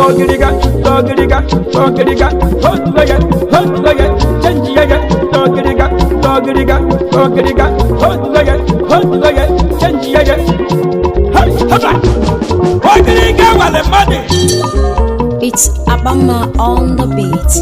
Dogiriga, dogiriga, dogiriga, hot again, change again, dogiriga, dogiriga, dogiriga, hot again, change again. Hey, haba! Ogiriga wale money. It's Abama on the beat.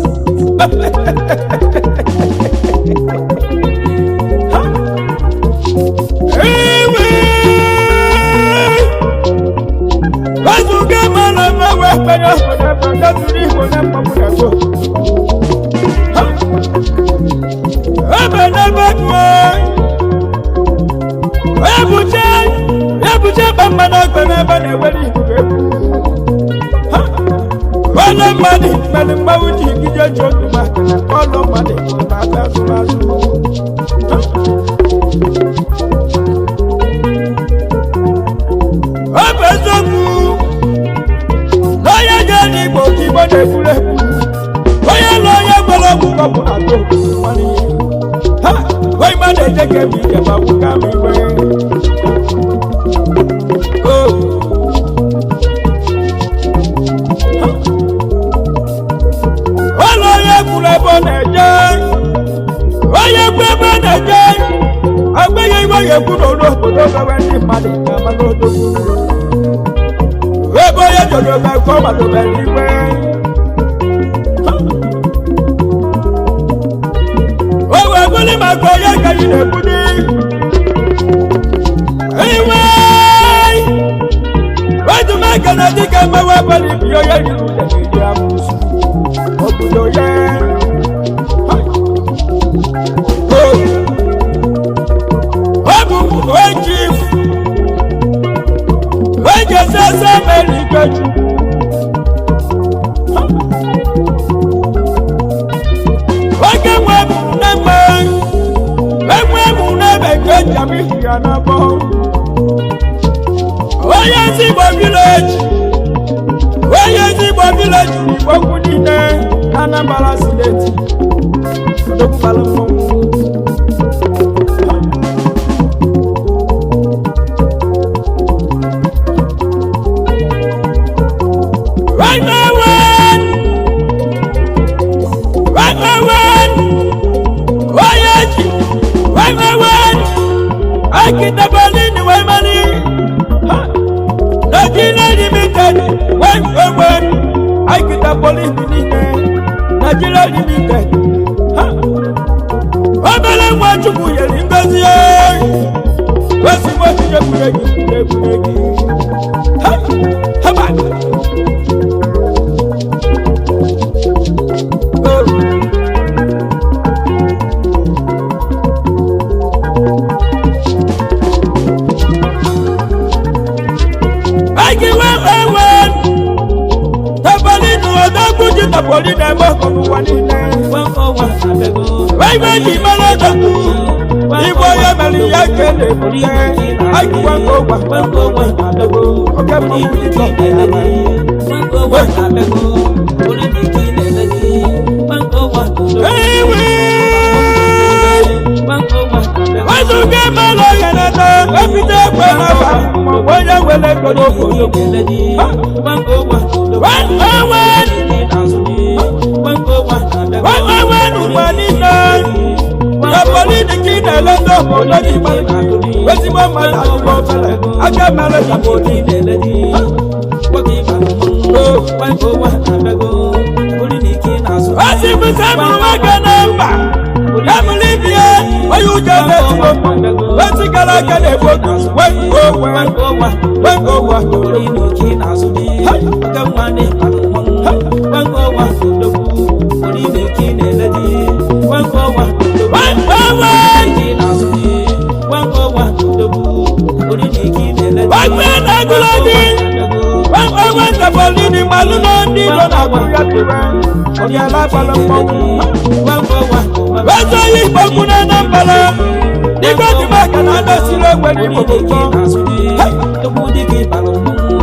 Igwe dị maka na anọsiri egbe n'Igbo bụ nkọ.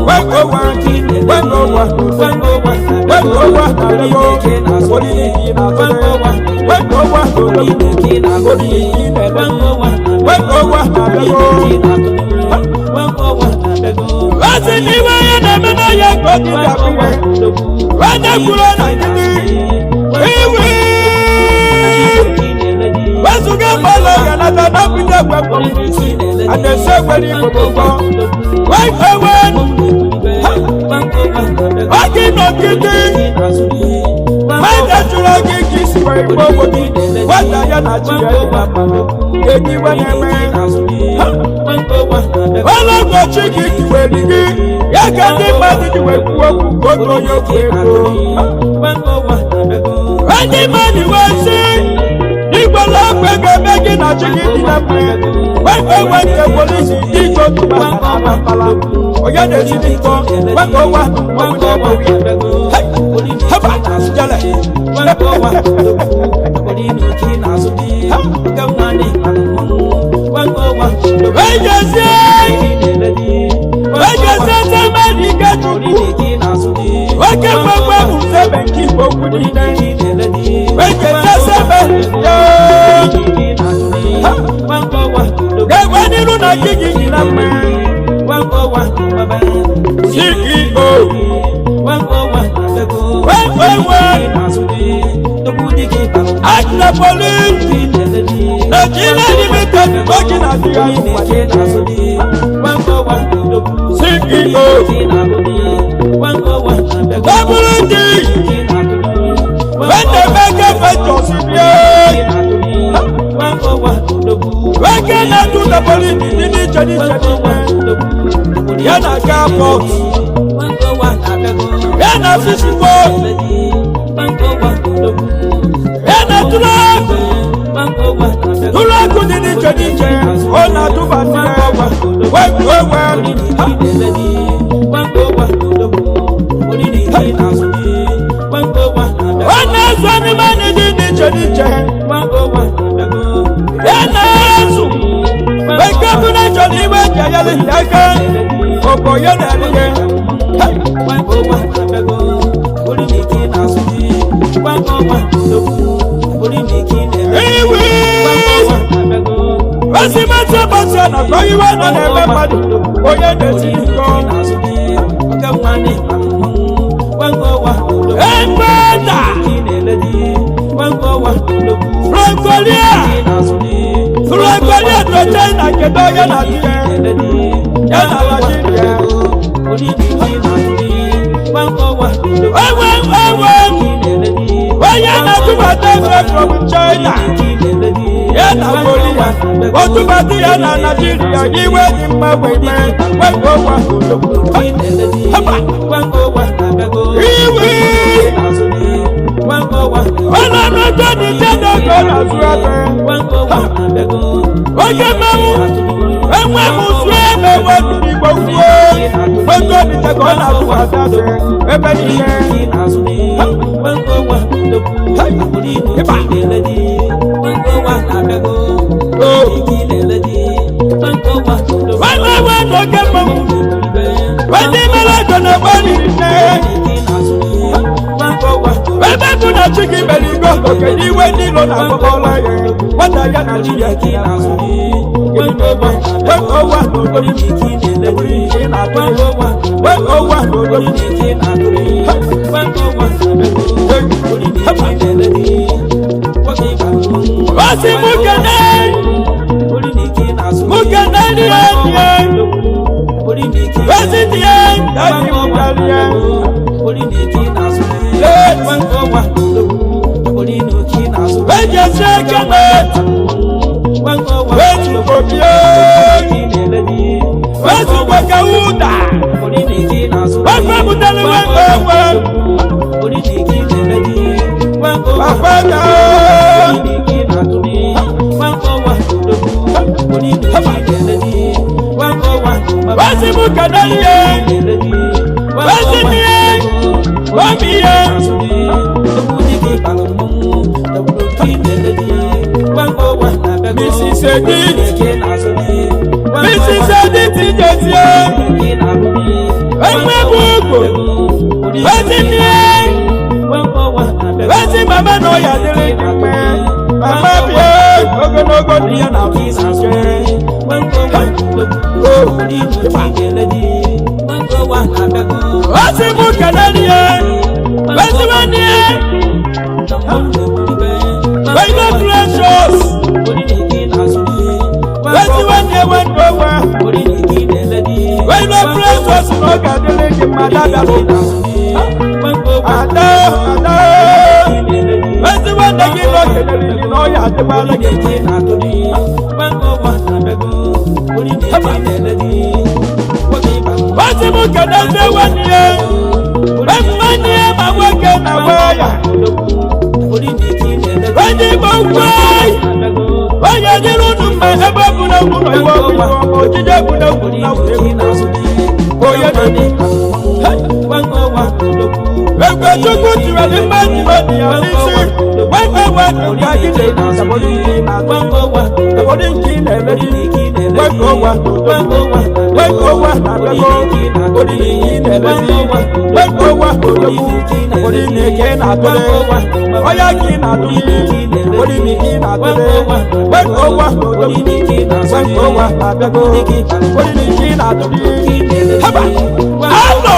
Wengowa, wengowa, wengowa, wengowa, wengowa, wengowa. Wọ́n ní wáyé na-eme n'ahịa ka o ji dapụwe. Wọ́n kwuru na nkịtị. Iwi! Wezụga mgbala ya nata na mbido egbe polisi. A na-esi egbe n'Igbo bụ nkọ. Wengowa, oge nọ nkịtị. Nwata jụrụ gị ka isi wee gbuo onwe gị. Nwata ya na chi ya dị na mma. Kedu iwe na-eme? Ọlọ́gbọ̀chi gị tiwere gị. Ya ka ndị mmadụ ji wee kwuo okwu ka otu onye okwu ego. Ndị mmadụ wee sị, Igbala ọkụ ego eme gị na chi gị dị na mma. Wepụ enwe nke polisi dị iche otu ma na mpala. Onye na-esi n'ikpọ, wepụ ụwa, ọgwụ na-egbu gị. Hey! Haba! Jele! Ejezie! Ejezie Zemeni Ikechukwu! Oke mgbegbe bụ Zebe nke Igbo okwu niile. Ejezie Zebe! Yoo! Ga-egwe n'iru na chi gị dị na mma. CEO. Wewewe! Akra Police! Nigeria Limited Oji na Nigeria. CEO. WD. Wendemeke Ventures bie. Weke na-atụ na polisi dị n'iche n'iche niile. Ya na Carport. Ya na Fishbowl. Ya na Truck. Ụlọakụ dị n'iche n'iche. Ọ na-atụbata ya. Wewewe. Ọ na-azụ anụmanụ dị n'iche n'iche. Ya na-azụ. Eke bụ na chọrọ iwe ji ayalị aka. Ọkọ ya na-eri ya. Hey! Iwi! Osimiri ụbọchị a na-akpọ iwe nọ na-eme mmadụ. Onye na-esi nkọ. Egbeda! Francolia! Francolia to China kedu onye na-adị ya? Ya na Nigeria. Ewe ewe! Onye na-atụbata efe from China. Ya na Korea. Otụbata ya na Nigeria. Iwe dị mma wee mee. Wee Haba! Iwi! Ọlọ́run ní jẹ́dọ̀ kọ́ lọ́sùn ẹ̀fẹ̀. Oge mmanwụ, enwe m sụọ ebe wepụ Igbo kwuo. Oge ọdịcha ka ọ na-atụ asasị ebe niile. Ịba! Nwanne nwe n'oge mmanwụ, ndị mere ego na-egbe riri nne. Ebe bụ na chi gị mere igwe oke n'iwe ndị ilo na-akpọkọla ya. Nwata ya na chi ya dị na mma. Wasi mukene, mukene liye liye. Wasi liye, dadi mukaliye. Weje sekene, wetu kopie, wetu kwakauda. Wefe mutele wewe, wafanya. Wasi mukene liye, wasi liye, wamiye. Mrs. Edith, Mrs. Edith Ijezie, enwe bụ ugwu, ezi nne, ezi mama na ọya dịrị gị mma, mama bịa ogologo dị ya na osi mụ kelere ya, ezi nwanne ya, Wege precious, ezi nwanne nwanne onwe, wege precious na ọ ga-adịrị gị mma dabịara ụka. Ada, ada, ezi nwanne gị na ọ kelere gị na ọ ya adịgbala gị. Osi mụ kelere nwanne ya, ezi nwanne ya ma nwoke na nwa ya. Onye Igbo ukwe, onye dịrị unu mma ebe ọ bụ na ụlọ iwe ọbụla ojije bụ na ugwu na ugwu. Onye na-ekwu. Egwe Chukwu tiwere mmadụ iwe ya n'isi. Nwanne nwanne nke gị na-ekwu obodo nke ị na-atụ. Obodo nke ị na-emeri. Nwanne ụwa nwanne ụwa na-abịago. Obodo nke ị na-emezi. Nwanne ụwa odogwu. Obodo nke ị na-atụle. Onye ka ị na-atụle. Obodo nke ị na-atụle. Nwanne ụwa odogwu. Nwanne ụwa na-abịago. Obodo nke ị na-atụle. Haba! Alọ!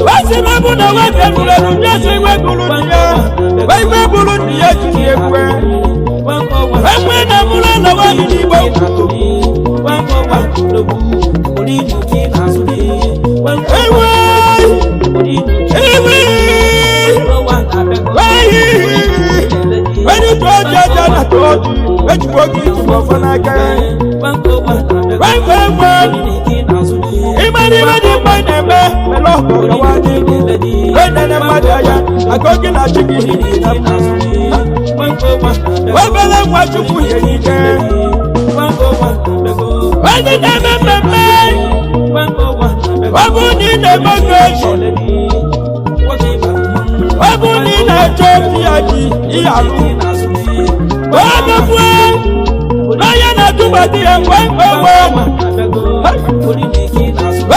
Wasi mabu na wete mule nunyesi iwe bulu niya. Iwe bulu niya jini ekwe. Ekwe na mule na wani nibo. Ewe! Ewe! Weyi! Weni tuoji aja na tuoji. Weji wogi tumo fanake. Wewe wewe! Imani wadi mmaneme melo kawadi. Wenene madaya agogi na chiki. Webele nwa Chukwu nyere ike. Onye na-eme mmemme, ọ bụ na ị na-eme oge, ọ bụ na ị na-achọ obi ya ji ihe alụ. Ọ bụkwa na onye na-atụbatụ ya mgbe mgbe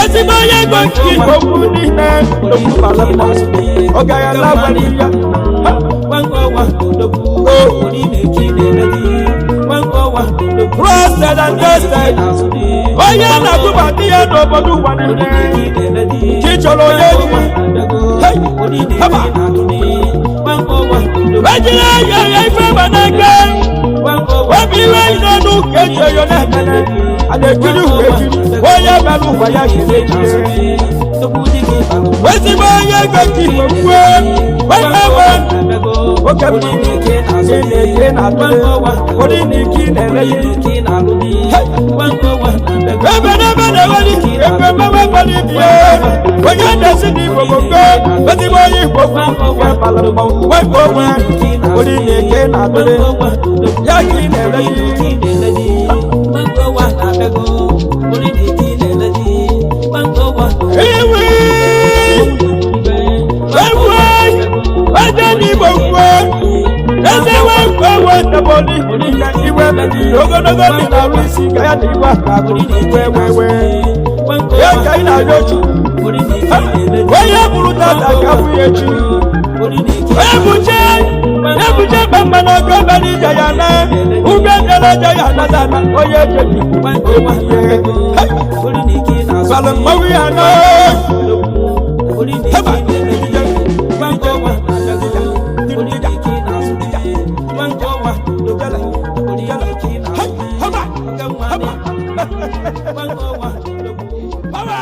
ezigbo onye ego nke Igbo ukwu niile n'okwubala mma. Ọ gaghị ala gwara ya. Trusted and tested. Onye na-atụbatụ ya n'obodo ụwa niile. Chi chọrọ onye ji. Hey, haba. Ejila anya ya ife ma n'aka. Obi iwe n'ọnụ ka eji eyo na-emene. A na-ekiri ụwa ekiri. Onye mere ụwa ya ga-eme ekiri. Ezigbo onye ego nke Igbo kwuo. Nwanne nwe. Oke mmanwụ. Ị na-eke na-atụle. Ụdị na ike ị na-ele ya. Ebe n'ebe na-eweli ebe mmewe gbara ibi ya. Onye na-esi n'Igbo gbogbo. Ezigbo onye Igbo kwuo. Nke bara mmanwụ. Nwanne onwe. Ụdị na ike na-atụle. Ya ka ị na-ele ya. Ewe! Ewe! Eze n'Igbo kwuo. Eze nwe nwe ndeboli na iwe ogologo dị na arụ isi ka ya na iwe aka iwe wewe. Ya ka ị na-arịọ Chukwu. Onye bụrụ tata ka abụ ya echi. Ebuche! Ebuche gbamgba na ọgọ ọbara ije ya na ugbo ebere ije ya nata na onye ejebi ebuche. Sala mmanwụ ya na. Haba! Haba! Haba!